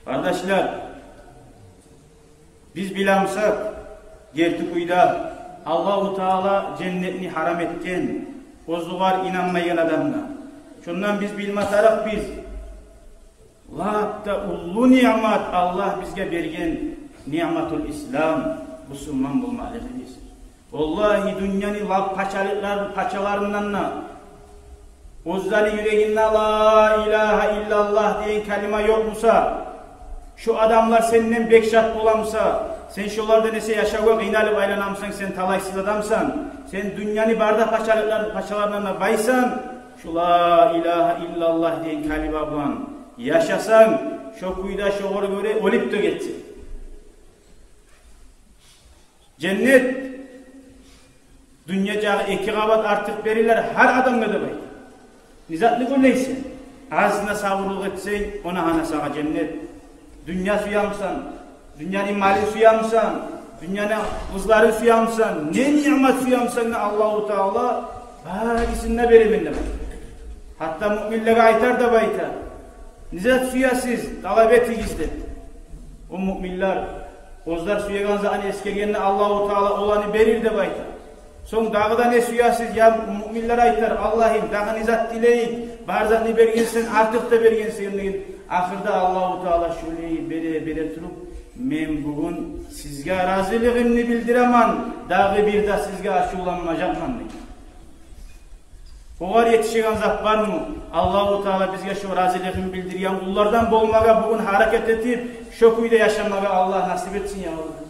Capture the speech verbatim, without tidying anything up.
Къардашлар, биз билемсек, герти кюйде Аллагьу Таала женнетни гьарам этген оьзюгер инанмайгъан адамгъа. Шондан биз билме тарыкъбыз, лап да уллу ниъмат Аллагь бизге берген ниъматул ислам, бусурман болмакълыгъыбыз. Валлагьи, дюньяны лап пачалыкълар, пачаларындан да оьзлени юрегинде ла илагьа иллаллагь деген калима ёкъ буса, шо адамлар сенден бек шат бола буса, сен шолардан эсе яшавгъа къыйналып айлана бусанг, сен талайсыз адамсан. Сен дюньяны бары да пачалыкълар, пачаларындан да байсан, шо ла илагьа иллаллагь деген калима булан яшасанг, шо кюйде шогъар гёре оьлюп де гетсенг. Женнет дюнья чакъы эки къабат артыкъ берилер гьар адамгъа деп айта. Не затны ойлайсан? Азына сабурлукъ этсенг, она гьана сагъа женнет. Дюнья сюе бусанг, дюньяны малын сюе бусанг, дюньяны къызларын сюе бусанг, не ниъмат сюе бусанг да, Аллагьу Таала барысын да беремен деп айта. Гьатта муъминлеге айтар деп айта: «Не зат сюесиз, талап этигиз», – деп. О муъминлер оьзлер сюеген затны эсгергенде, Аллагьу Таала оланы берир деп айта. Сонг дагъы да не сюесиз, я муъминлер айтар: «Аллагьым, дагъы не зат тилейик? Бар затны бергенсен, артыкъ да бергенсен», – деген. Ахырда Аллагьу Таала шолай бере, бере туруп: «Мен бугюн сизге разилигимни билдиремен, дагъы бир де сизге ачувланмажакъман», – дей. Огъар етишеген зат бармы? Аллагьу Таала бизге шо разилигин билдирген къуллардан болмагъа бугюн гьаракат этип, шо кюйде яшамагъа Аллагь насип этсин, я Аллагь.